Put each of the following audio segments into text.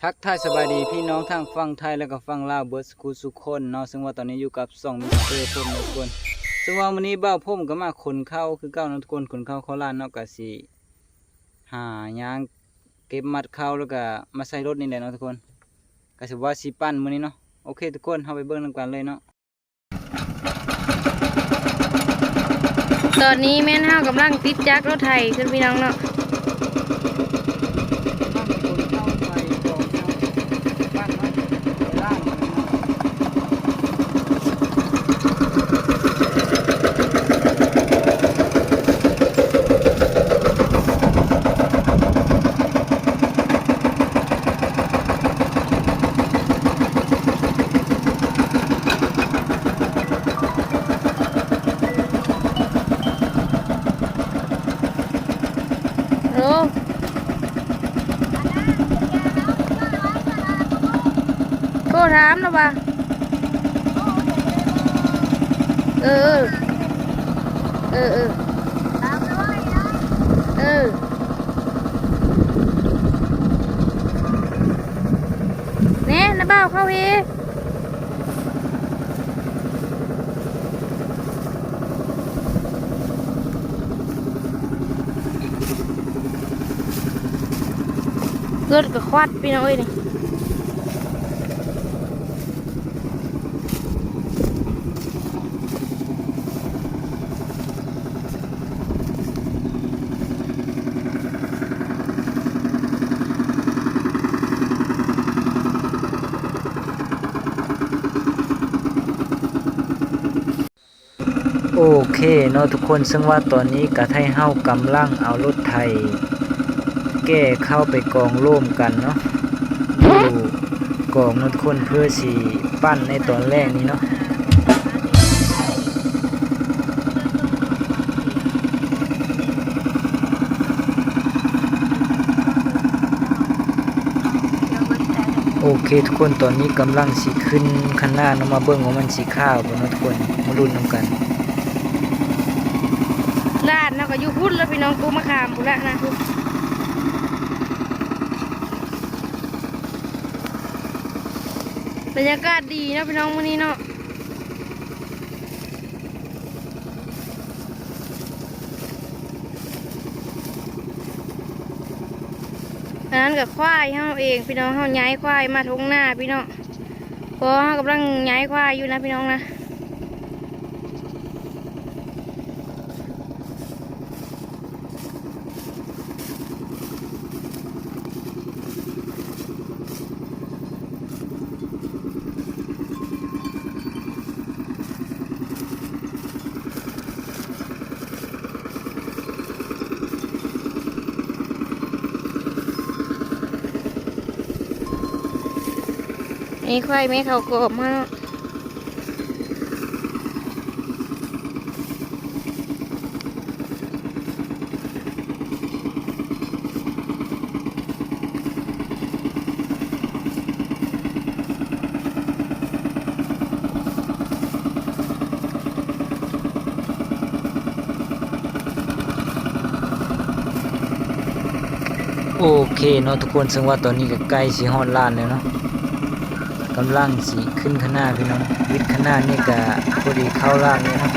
ທັກທາຍສະບາຍດີພີ່ນ້ອງທັງຝັ່ງໄທ ແລະກໍຝັ່ງລາວເບິດສູ່ຄົນເນາະ. ເຊິ່ງວ່າຕອນນີ້ຢູ່ກັບຊ່ອງມິສເຕີພົມເນາະທຸກຄົນ. ເຊິ່ງວ່າມື້ນີ້ບ່າວພົມກໍມາຂົນເຂົ້າຄືເກົ່າເນາະທຸກຄົນ, ຂົນເຂົ້າເຂົ້າລ້ານເນາະ, ກະຊິຫາຍ່າງເກັບມັດເຂົ້າ ແລ້ວກະມາໃສ່ລົດນີ້ແຫຼະເນາະທຸກຄົນ. ກະຊິວ່າຊິປັ່ນມື້ນີ້ເນາະ. ໂອເຄທຸກຄົນ, ເຮົາໄປເບິ່ງນຳກັນເລີຍເນາະ. ຕອນນີ້ແມ່ນເຮົາກຳລັງຕິດຈັກລົດໄຖຂຶ້ນພີ່ນ້ອງເນາະ. ໂອ້ ໂທຖາມລະວ່າ ເອີ ເອີ ເອີ ເອີ ເອີ ແນ່ ນະບ່າວເຂົ້າເຮ ລົດກະຄວັດພີ່ນ້ອງເອີຍນີ້. ໂອເຄເນາະທຸກຄົນ, ເຊິ່ງວ່າຕອນນີ້ກະໄທເຮົາກຳລັງເອົາລົດໄຖແກ່ເຂົ້າໄປກອງໂລມກັນເນາະ ຢູ່ກອງເນາະທຸກຄົນ ເພື່ອຊິ ປັ່ນໃນຕອນແລກນີ້ເນາະ. ໂອເຄທຸກຄົນ, ຕອນນີ້ກຳລັງຊິຂຶ້ນຄັນນາເນາະ, ມາເບິ່ງວ່າມັນຊິຂາວບໍ່ເນາະທຸກຄົນ, ມາລຸ້ນນຳກັນ. ລ້ານເຮົາກໍຢູ່ພຸ້ນແລ້ວພີ່ນ້ອງ, ປູມະຂາມພຸ້ນແຫຼະນະ. ບັນຍາກາດດີເນາະພີ່ນ້ອງມື້ນີ້ເນາະ. ອັນນັ້ນກໍຄວາຍເຮົາເອງພີ່ນ້ອງ, ເຮົາຍ້າຍຄວາຍມາທົ່ງນາພີ່ນ້ອງ. ເພາະເຮົາກຳລັງຍ້າຍຄວາຍຢູ່ນະພີ່ນ້ອງນະ. ນີ້ຄວາຍແມ່ເຂົ້າກອບມາເນາະ. ໂອເຄເນາະທຸກຄົນ, ເຊິ່ງວ່າຕອນນີ້ກໍໃກ້ຊິຮອດລ້ານແລ້ວເນາະ. ກຳລັງຊິຂຶ້ນຄັນນາພີ່ນ້ອງ, ວິດຄັນນານີ້ກະພໍດີເຂົ້າລ້ານແລ້ວເນາະ.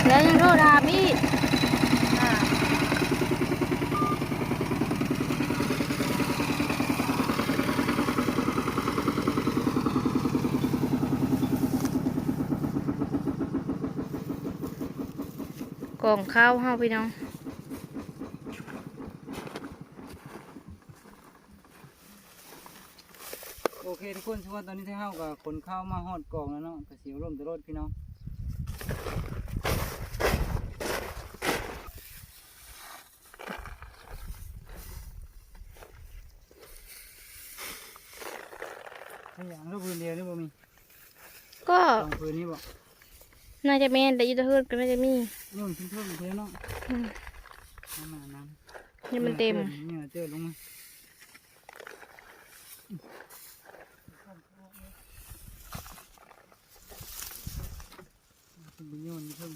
ແລ້ວຍັງໂທຖາມອີກ ກອງເຂົ້າເຮົາພີ່ນ້ອງ. ໂອເຄທຸກຄົນ, ເຊິ່ງວ່າຕອນນີ້ເຮົາກໍຂົນເຂົ້າມາຮອດກອງແລ້ວເນາະ, ກໍຊິລົມແຕ່ລົດພີ່ນ້ອງ. ໃຊ້ຢາງລົດພື້ນດຽວນີ້ບໍ່ມີ? ກໍ ສອງພື້ນນີ້ບໍ່? ໜ້າຈະແມ່ນ, ແຕ່ຢູ່ແຕ່ເຮືອນກໍໜ້າຈະມີ. ໂອ້ຍ ເທິງໆເພິ່ນເນາະ. ອືມ ປະມານນັ້ນ. ນີ້ມັນເຕັມ. ນີ້ມັນເຕີບລົງມາ. ເປັນບຸນຍອນຢູ່ເທິງ.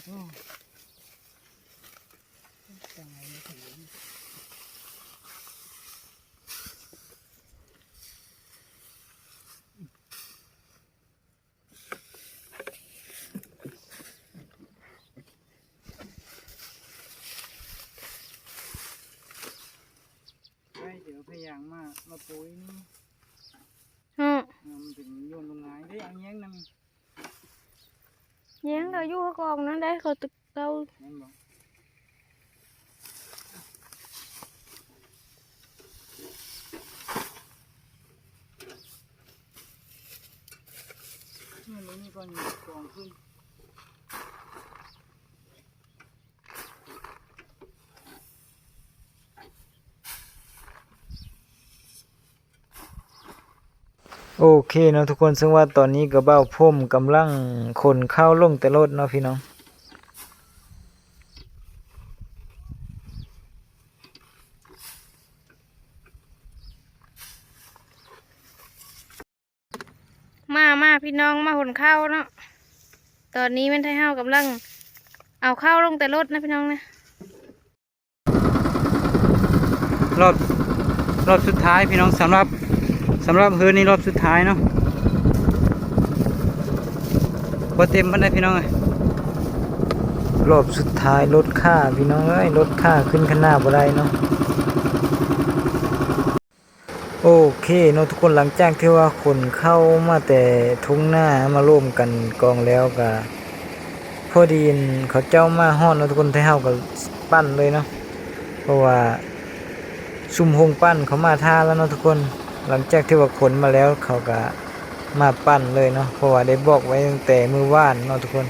ໂອ້ ຕາຍ ຫຍັງມາ ມາປຸຍນີ້ ຮະ ເອີ ມັນເປັນໂຍນລົງຫງາຍເດ້. ເອົາແຍງນຳ ແຍງກໍຢູ່ກອງນັ້ນໄດ໋ ເຂົາເອົາ ແມ່ນບໍ່? ນີ້ ນີ້ກ່ອນ ກອງຂຶ້ນ. ໂອເຄເນາະທຸກຄົນ, ເຊິ່ງວ່າຕອນນີ້ກໍບ່າວພົມກຳລັງຂົນເຂົ້າລົງແຕ່ລົດເນາະພີ່ນ້ອງ. ມາ ມາ ພີ່ນ້ອງ ມາຂົນເຂົ້າເນາະ. ຕອນນີ້ແມ່ນໄທເຮົາກຳລັງເອົາເຂົ້າລົງແຕ່ລົດນະພີ່ນ້ອງນະ. ລອບ ລອບສຸດທ້າຍພີ່ນ້ອງ ສຳລັບ ສຳລັບເຮືອນນີ້ລອບສຸດທ້າຍເນາະ. ບໍ່ເຕັມປານໃດພີ່ນ້ອງເອີຍ. ລອບສຸດທ້າຍລົດຄ້າພີ່ນ້ອງເອີຍ, ລົດຄ້າຂຶ້ນຄັນໜ້າບໍ່ໄດ້ເນາະ. ໂອເຄເນາະທຸກຄົນ, ຫຼັງຈາກທີ່ວ່າຂົນເຂົ້າມາແຕ່ທົ່ງນາມາລວມກັນກອງແລ້ວ ກະພໍດີເຂົາເຈົ້າມາຮອດເນາະທຸກຄົນ, ໄທເຮົາກໍປັ່ນເລີຍເນາະ ເພາະວ່າຊຸມໂຮງປັ່ນເຂົາມາຖ້າແລ້ວເນາະທຸກຄົນ. ຫຼັງຈາກທີ່ວ່າຂົນມາແລ້ວ ເຂົາກໍມາປັ່ນເລີຍເນາະ ເພາະວ່າໄດ້ບອກໄວ້ຕັ້ງແຕ່ມື້ວານເນາະທຸກຄົນ.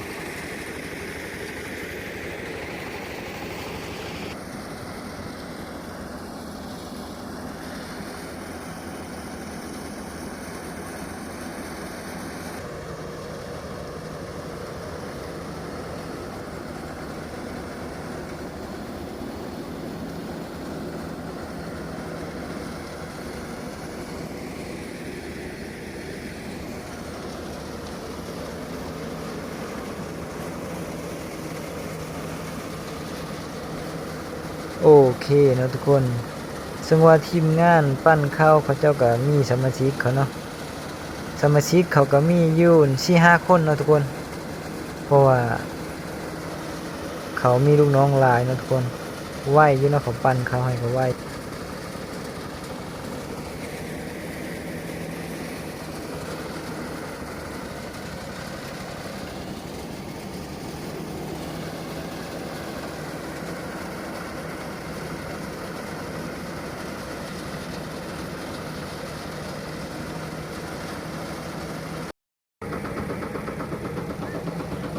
ໂອເຄເນາະທຸກຄົນ, ເຊິ່ງວ່າທີມງານປັ່ນເຂົ້າເຂົາເຈົ້າກໍມີສະມາຊິກເຂົາເນາະ, ສະມາຊິກເຂົາກໍມີຢູ່ສີ່ຫ້າຄົນເນາະທຸກຄົນ, ເພາະວ່າເຂົາມີລູກນ້ອງຫຼາຍເນາະທຸກຄົນ. ໄວຢູ່ເນາະ, ເຂົາປັ່ນເຂົ້າໃຫ້ກໍໄວ.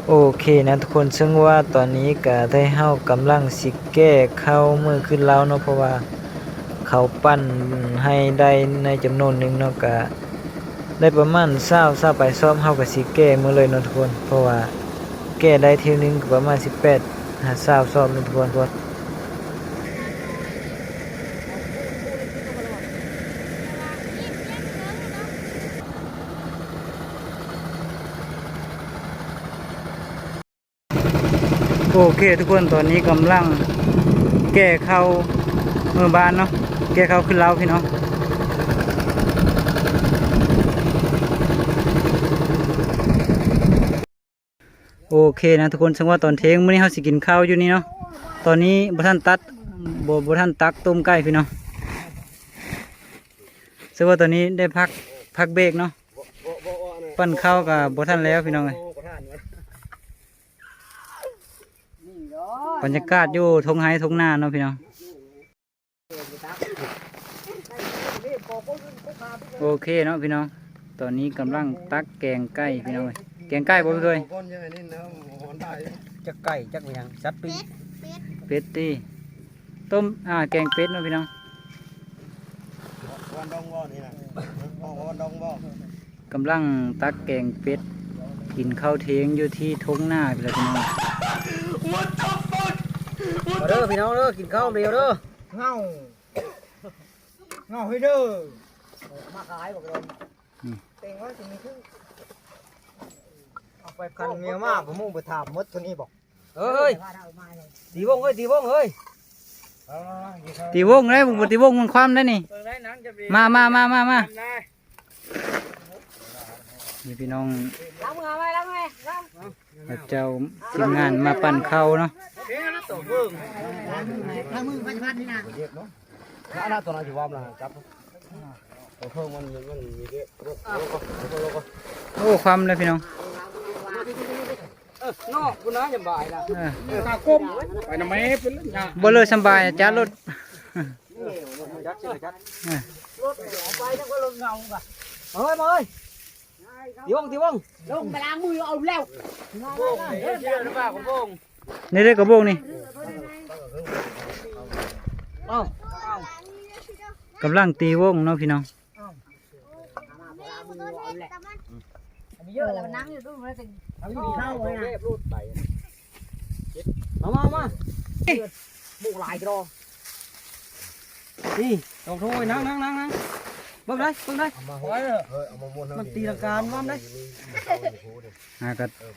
ໂອເຄນະທຸກຄົນ, ເຊິ່ງວ່າຕອນນີ້ກະໄທເຮົາກຳລັງຊິແກ່ເຂົ້າມື້ຄືນລາວເນາະ, ເພາະວ່າເຂົາປັ່ນໃຫ້ໄດ້ໃນຈຳນວນໜຶ່ງເນາະ, ກະໄດ້ປະມານຊາວ ຊາວປາຍຊອບ, ເຮົາກະຊິແກ່ມື້ເລີຍເນາະທຸກຄົນ, ເພາະວ່າແກ່ໄດ້ເທື່ອໜຶ່ງກະປະມານສິບແປດຫາຊາວຊອບເນາະທຸກຄົນ. ໂອເຄທຸກຄົນ, ຕອນນີ້ກຳລັງແກ່ເຂົ້າເມືອບ້ານເນາະ, ແກ່ເຂົ້າຂຶ້ນເລົາພີ່ນ້ອງ. ໂອເຄນະທຸກຄົນ, ເຊິ່ງວ່າຕອນທ່ຽງມື້ນີ້ເຮົາຊິກິນເຂົ້າຢູ່ນີ້ເນາະ. ຕອນນີ້ບໍ່ທັນຕັດ ບໍ່ ບໍ່ທັນຕັກຕົ້ມໄກ່ພີ່ນ້ອງ, ເຊິ່ງວ່າຕອນນີ້ໄດ້ພັກ ພັກເບກເນາະ, ປັ່ນເຂົ້າກໍບໍ່ທັນແລ້ວພີ່ນ້ອງເອີຍ. ບັນຍາກາດຢູ່ທົ່ງໄຮ່ທົ່ງນາເນາະພີ່ນ້ອງ. ໂອເຄເນາະພີ່ນ້ອງ, ຕອນນີ້ກຳລັງຕັກແກງໄກ່ພີ່ນ້ອງເອີຍ. ແກງໄກ່ບໍ່ເຄີຍ? ຈັກໄກ່ຈັກຫຍັງ ສັດປີກ ເປັດ ເປັດຕິ. ຕົ້ມ ອ່າ ແກງເປັດເນາະພີ່ນ້ອງ. ກຳລັງຕັກແກງເປັດ ກິນເຂົ້າທ່ຽງຢູ່ທີ່ທົ່ງນາພຸ້ນແຫຼະພີ່ນ້ອງ. ມາເດີພີ່ນ້ອງເດີ, ກິນເຂົ້ານຳກັນເດີ. ເຫງົາ ເຫງົາເຮີ້ຍເດີ. ມາຂາຍບໍ່ກະດົນ. ອືມ ເຕັງວ່າຊິມີຄື ເອົາໄປ ຄັນເມຍມາ ບໍ່ຮູ້ໄປຖາມໝົດເທົ່ານີ້ບໍ່? ເອີຍ ຕີວົງເອີຍ ຕີວົງເອີຍ. ຕີວົງໄດ້ ບໍ່ຕີວົງມັນຄວ່ຳໄດ້ນີ້. ມາ ມາ ມາ ມາ ມາ. ນີ້ພີ່ນ້ອງ ເຂົາເຈົ້າທີມງານມາປັ່ນເຂົ້າເນາະ. ໂອເຄ ລ້າງມື ລ້າງມື ໄປພັດນີ້ນະ. ອັນນັ້ນຕົວນັ້ນຊິວາມລະຈັບ ຕົວເພີ່ມມັນ ມັນມີເດ້ ໂອ້ ຄວ່ຳແລ້ວພີ່ນ້ອງ ເອີ ນອກພຸ້ນນະ ສະບາຍນະ ເອີ ກາກົມໄປນຳແມ່ເພິ່ນ ບໍ່ເລີຍ ສະບາຍ ຈັດລົດ ເອີ ຈັດ ຈັດ ເອີ ລົດໄປຈັກວ່າລົດເງົາກະ ເອີ ມາເອີຍ ຕິວງ ຕິວງ ລົງໄປລ້າງມືເອົາແລ້ວ ນີ້ເດ້ກະບົງນີ້ ເອົ້າ ກຳລັງຕີວົງເນາະພີ່ນ້ອງ ເອົາມາ ເອົາມາ ບຸກຫຼາຍດອກ ນີ້ ສອງໂທ ນັ່ງ ນັ່ງ ນັ່ງ ນັ່ງ ເບິ່ງໄດ້ ເບິ່ງໄດ້ ເອົາມາໂຫດ ເອີ ເອົາມາມ້ວນ ມັນຕີລັງກາ ມັນວ່າໄດ້ ຫາກັນ ເອີ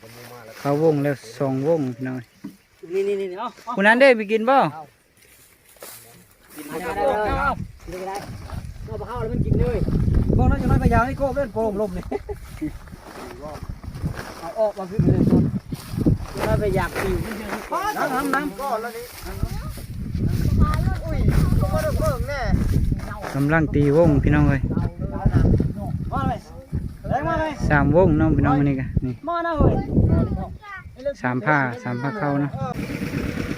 ເຂົ້າວົງແລ້ວສອງວົງພີ່ນ້ອງ ນີ້ ນີ້ ນີ້ ເອົາ ເອົາ ຜູ້ນັ້ນເດ້ ໄປກິນບໍ່? ກິນ ເອົາ ກິນໄດ້ ເອົາ ບໍ່ເຂົ້າແລ້ວມັນກິນເລີຍ ພວກນັ້ນຢູ່ໃນພະຍານີ້ໂກບເລີຍໂປ່ງລົມນີ້ ເອົາອອກມາຄືເລີຍ ນັ້ນ ນັ້ນ ນັ້ນ ກຳລັງຕີວົງພີ່ນ້ອງເອີຍ ສາມວົງເນາະພີ່ນ້ອງ ມື້ນີ້ກະນີ້ ສາມພາ ສາມພາເຂົ້າເນາະ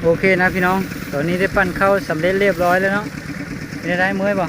ໂອເຄນະພີ່ນ້ອງ ຕອນນີ້ໄດ້ປັ້ນເຂົ້າສຳເລັດລຽບຮ້ອຍແລ້ວເນາະ ເປັນຈັ່ງໃດ ເມື່ອຍບໍ່?